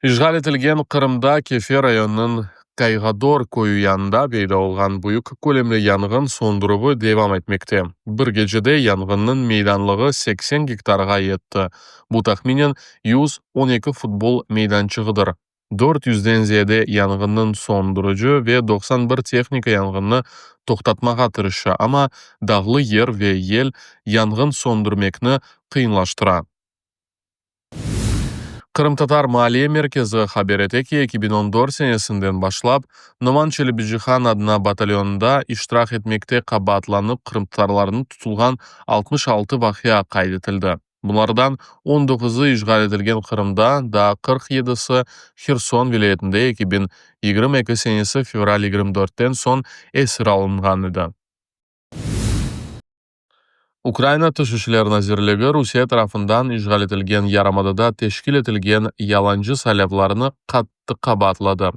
İşğal etilgen Qırımda Kefe rayonınıñ Kayğador köyü yanında peyda olğan büyük kölemli yanğın söndürüvi devam etmekte. Bir gecede yanğınnıñ meydanlığı 80 gektarğa yetti, bu tahminen 112 futbol meydançığıdır. 400-den ziyade yanğınnı söndürici ve 91 tehnika yanğınnı toqtatmağa tırışa, amma dağlı yer ve yel yanğın söndürmekni qıyınlaştıra. Qırımtatar Maliye Merkezi haber ete ki, 2014 senesinden başlap Noman Çelebicihan adına batalyonında iştirak etmekte qabaatlanıp qırımtatarlarnıñ tutulğan 66 vaqia qayd etildi. Bunlardan 19-ı işğal etilgen Qırımda, daa 47-si Herson vilâyetinde 2022 senesi fevral 24-ten soñ esir alınğan edi. Ukraina Tış işler nazirligi Rusiye tarafından işğal etilgen yarımadada teşkil etilgen yalancı saylavlarnı qattı qabaatladı.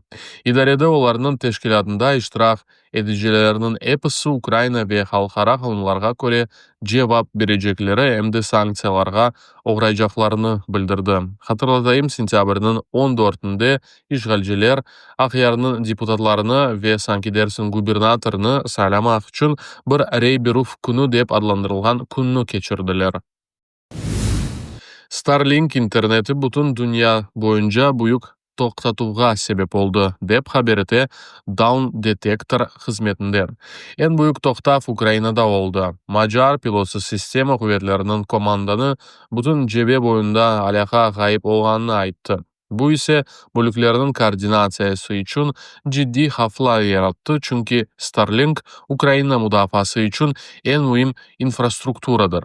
İdarede olarnıñ teşkilâtında iştirak eticilerniñ episi Ukraina ve halqara qanunlarğa köre cevap berecekleri em de sanktsiyalarğa oğraycaqlarını bildirdi. Hatırlatayım, sentâbrniñ 14-nde işğalciler Aqyarnıñ deputatlarını ve sanki dersiñ gubernatornı saylamaq içün bir rey berüv künü dep adlandırılğan künni keçirdiler. Starlink interneti bütün dünya boyunca büyük toqtatuvğa sebep oldı, dep haber ete Downdetector hızmetinden. Eñ büyük toqtav Ukrainada oldı. Macar pilotsız sistema quvetleriniñ komandanı bütün cebe boyunda alâqa ğayıp olğanını ayttı, bu ise bölüklerniñ koordinatsiyası içün ciddiy havflar yarattı, çünki Starlink Ukraina mudafaası içün eñ müim infrastrukturadır.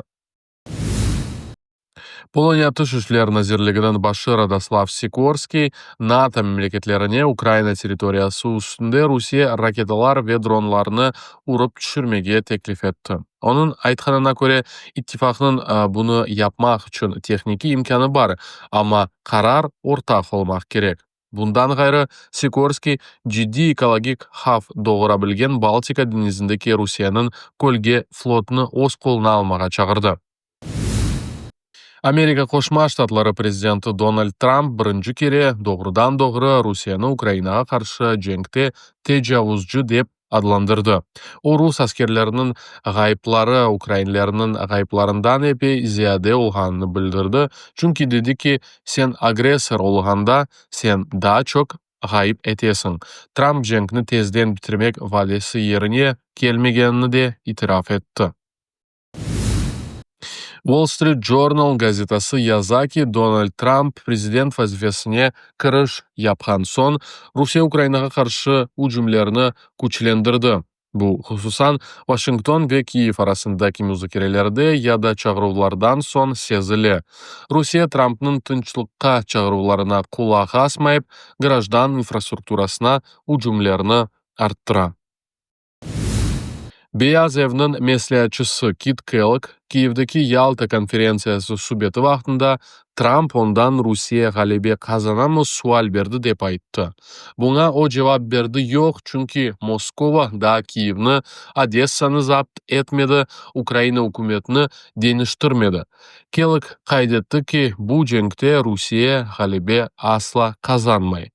Poloniya Tış işler nazirliginiñ başı Radoslav Sikorskiy NATO memleketlerine Ukraina territoriyası üstünde Rusiye raketalar ve dronlarını urıp tüşürmege teklif etti. Onıñ aytqanına köre, ittifaqnıñ bunı yapmaq içün tehnikiy imkânı bar, amma qarar ortaq olmaq kerek. Bundan ğayrı, Sikorskiy ciddiy ekologik havf doğura bilgen Baltika deñizindeki Rusiyeniñ kölge flotunı öz qoluna almağa çağırdı. Amerika Qoşma Ştatları prezidenti Donald Trump birinci kere doğrudan-doğru Rusiyeni Ukrainağa qarşı cenkte tecavuzcı dep adlandırdı. O, rus askerleriniñ ğayıpları ukrainlerniñ ğayıplarından epey ziyade olğanını bildirdi, çünki dedi ki, sen agressor olğanda, sen daa çoq ğayıp etesiñ. Trump cenkni tezden bitirmek vadesi yerine kelmegenini de itiraf etti. Wall Street Journal gazetası yaza ki, Donald Trump prezident vazifesine kiriş yapqan soñ Rusiye Ukrainağa qarşı ücümlerni küçlendirdi. Bu, hususan, Washington ve Kiyev arasındaki muzakerelerde ya da çağıruvlardan soñ sezile. Rusiye Trumpnıñ tınçlıqqa çağıruvlarına qulaq asmayıp, grajdan infrastrukturasına ücümlerni arttıra. Beyaz evniñ mesleatçısı Kit Kellogg Kiyevdeki Yalta konferentsiyası subeti vaqtında Trump ondan Rusiye ğalebe qazanamı sual berdi dep ayttı. Buña o cevap berdi yoq, çünki Moskova daa Kiyevni, Odessanı zapt etmedi, Ukraina ükümetini deñiştirmedi. Kellogg qayd etti ki, bu cenkte Rusiye ğalebe asla qazanmay.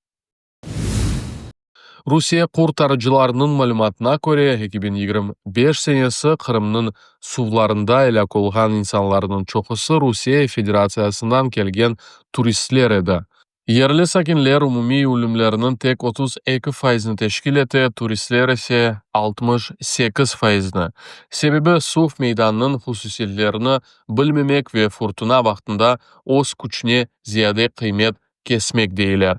Rusiye qurtarıcılarınıñ malümatına köre, 2025 senesi Qırımnıñ suvlarında elâk olğan insanlarnıñ çoqusı Rusiye Federatsiyasından kelgen turistler edi. Yerli sakinler umumiy ölümlerniñ tek 32 faizini teşkil ete, turistler ise 68 faizni. Sebebi suv meydanınıñ hususiyetlerini bilmemek ve furtuna vaqtında öz küçüne ziyade qıymet kesmek, deyler.